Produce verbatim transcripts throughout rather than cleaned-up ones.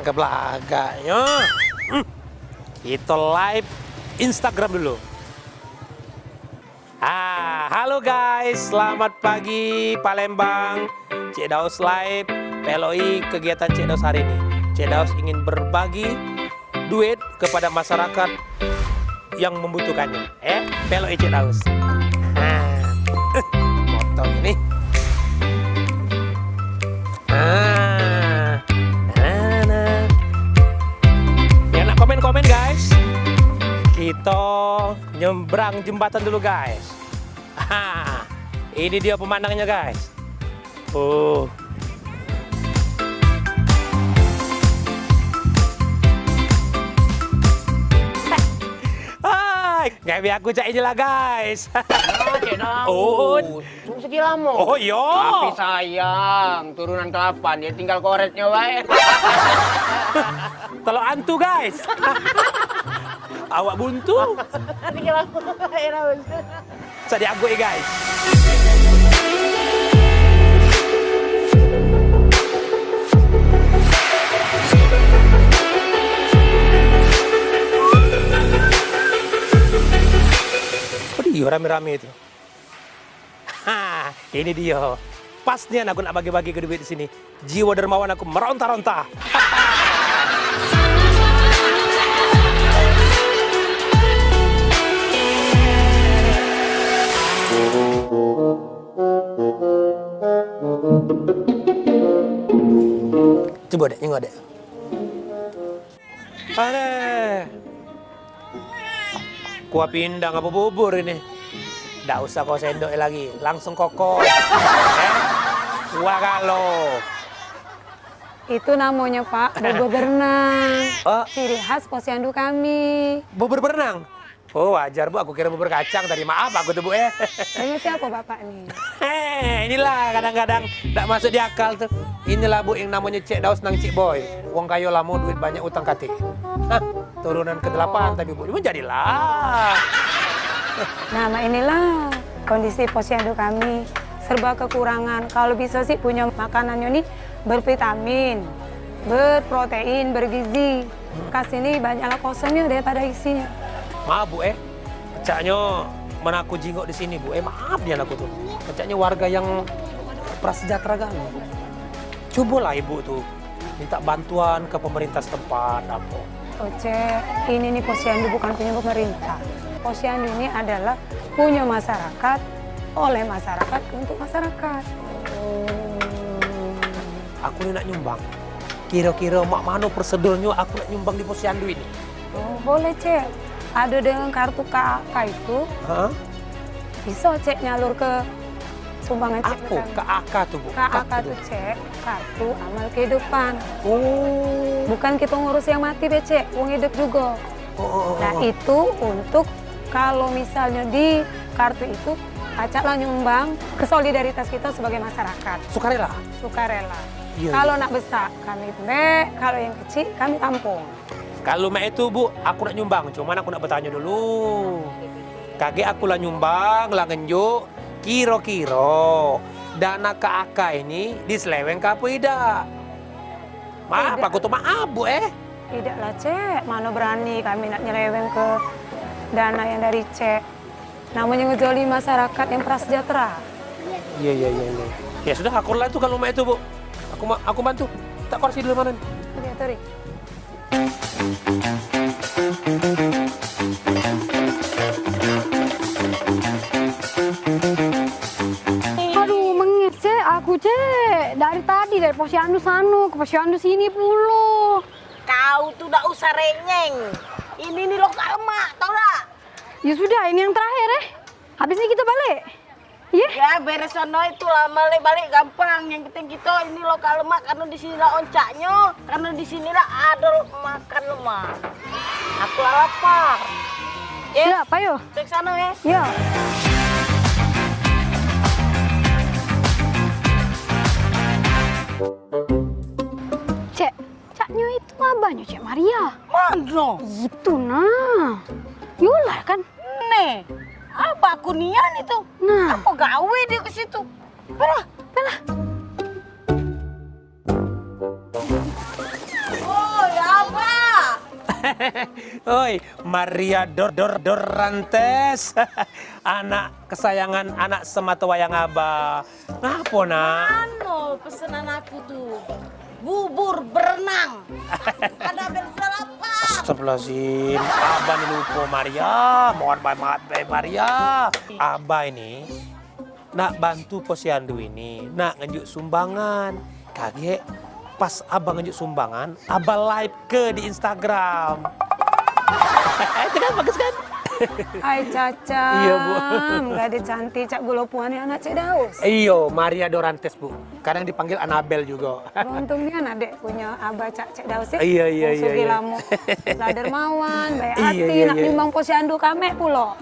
Kebelagaknyo. Hmm. Kito live Instagram dulu. Ah, halo guys, selamat pagi Palembang. Cek Daus live, peloki kegiatan Cek Daus hari ini. Cek Daus ingin berbagi duit kepada masyarakat yang membutuhkannya. Eh, peloki Cek Daus. Ah, eh, motor ini. Ah, nah, nah. Yang nak komen-komen, guys. Kita nyebrang jembatan dulu, guys. Ha, ini dia pemandangnyo, guys. Oh. Hai, ngewe aku cak inilah, guys. Oh, Cek Daus. Oh. Tunggu segi lamo. Oh, iyo. Tapi sayang, turunan kelapan, ye tinggal koretnyo bae. Telok antu, guys. Awak buntu. Segi lamo, Cek Daus. Cak diagui, guys. Apa dio rame-rame itu? Ha, ini dio. Pas nian aku nak bagi-bagi ke duit di sini. Jiwa dermawan aku meronta-ronta. Coba, Dek, nyengok, Dek. Aleh. Kuah pindang apa bubur ini? Dak usah kau sendok lagi, langsung kokot. Eh? Kuah galo. Itu namonyo, Pak, bubur berenang. Oh. Ciri khas posyandu kami. Bubur berenang? Oh, wajar, Bu. Aku kira bubur kacang tadi. Maaf aku tuh, Bu, eh. Dengan siapa Bapak nih? Heh, inilah kadang-kadang dak masuk di akal tuh. Inilah, Bu, yang namanya Cek Daus nang Cek Boy. Wong kayo lamo, duit banyak, utang katik. Hah, turunan kedelapan tapi, Bu. Cuma jadilah. Nah, mak inilah kondisi posyandu kami serba kekurangan. Kalau bisa sih punya makanannya nih bervitamin, berprotein, bergizi. Kas ini banyaklah kosongnya daripada isinya. Maaf, Bu, eh. Pecaknyo men aku jingok di sini, Bu, eh, maaf nian aku tuh. Pecaknyo warga yang prasejahtera kan. Cobalah Ibu tuh minta bantuan ke pemerintah setempat apa. Oh, Cek, ini nih posyandu bukan punya pemerintah. Posyandu ini adalah punya masyarakat, oleh masyarakat, untuk masyarakat. Aku ni nak nyumbang. Kiro-kiro mak mano prosedurnyo aku nak nyumbang di posyandu ini? Oh, boleh, Cek. Ado dengan kartu K A K itu. Hah? Bisa, Cek, nyalur ke sumbangan, Cek, apo ke kami. K A K tu, Bu? K A K tu, Cek, kartu amal kehidupan. Oh. Bukan kita ngurus yang mati be, Cek, wong hidup juga. Oh, oh, oh, oh. Nah, itu untuk kalau misalnya di kartu itu, pacaklah nyumbang ke solidaritas kita sebagai masyarakat. Sukarela? Sukarela. Iya, kalau iya. Nak besak, kami be, kalau yang kecil, kami tampung. Kalu mak itu, Bu, aku nak nyumbang, cuman aku nak betanyo dulu. Kagek aku lah nyumbang, lah ngenjuk, kiro-kiro dana K A K ini diseleweng ke apo idak? Maaf, idak. Aku tu maaf, Bu, eh. Idak lah, Cek. Mano berani kami nak nyeleweng ke dana yang dari Cek. Namonyo ngezolimi masyarakat yang prasejahtera. Iya, iya, iya, iya. Ya sudah, aku lah itu kalu mak itu, Bu. Aku ma-, aku bantu. Tak kursi dulu mano ni? Iya, sorry. Aduh, menges, Cek, aku, Cek. Dari tadi, dari posyandu sano ke posyandu sini pulo. Kau tu dak usah rengeng. Ini ni lokak lemak, tau dak? Ya sudah, ini yang terakhir, eh. Habis ni kita balik. Ye? Ya, beres sono itu lah, balik-balik gampang. Yang penting kita ini lokak lemak karena di sini lah oncaknyo, karena di sini lah ada makan lemak. Aku lah lapar. Ye? Siap, ayo. Kita ke sana, ya. Ya. Cek, caknyo itu abahnya Cek Maria. Mano? Itu nah. Yolah kan? Nih, abahku nian itu. Nah. Apa gawe dia ke situ? Pelah, pelah. Oh, Oi, Maria Dor Dor Dorantes. Anak kesayangan, anak semata wayang Abah. Ngapo, Nak? Anu, pesenan aku tu. Bubur berenang. Ada berserapan. Astagfirullahaladzim. Abah ni lupo, Maria. Mohon maaf, maaf, Maria. Abah ini nak bantu posyandu ini, nak ngenjuk sumbangan. Kagek pas Abah ngenjuk sumbangan, Abah live ke di Instagram. Itu kan bagus kan? Hai Cacam. Iya, Bu. Gadis cantik cak gulo puan ni anak Cek Daus. Iyo, Maria Dorantes, Bu. Kadang dipanggil Anabel juga. Beruntung nian adek punya abah cak Cek Daus ya. Iya, iya, iya, sugih iya. Lamo. Lah dermawan, baik hati, iya, nak iya. Nyumbang posyandu kamek pulo.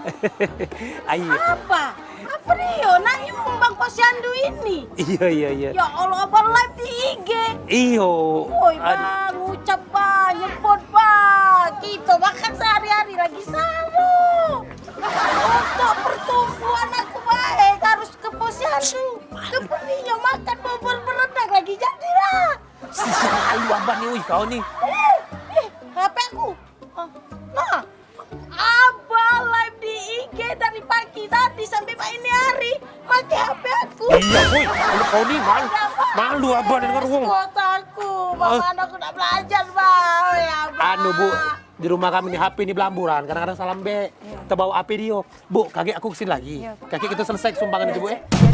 Ayo. Apa? Apa dio nak nyumbang posyandu ini? Iya, iya, iya. Ya Allah, abang live di I G. Iyo. Woi, bang, ngucap, bang, nyebut, bang. Kita makan sehari-hari lagi sama. Untuk pertumbuhan aku baik harus ke posyandu. Kepentingan makan bubur berenang lagi jadilah. Sisi malu abang ni, ui, kau ni. Eh, eh, H P aku. Ah, nah, abang live di I G dari pagi tadi sampai mak ini hari. Pakai H P aku. Iya, ui, kau ni malu. Malu abang dengar wong. Kotaku, bang, aku nak belajar, bang. Ya, bang. Anu, Bu, di rumah kami ni H P ni belamburan, kadang-kadang salah mbek. Iya. Terbawa H P dio. Bu, kagek aku kesini lagi. Iya, Pak. Kagek kita selesai sumbangan itu, Bu, eh. Iya,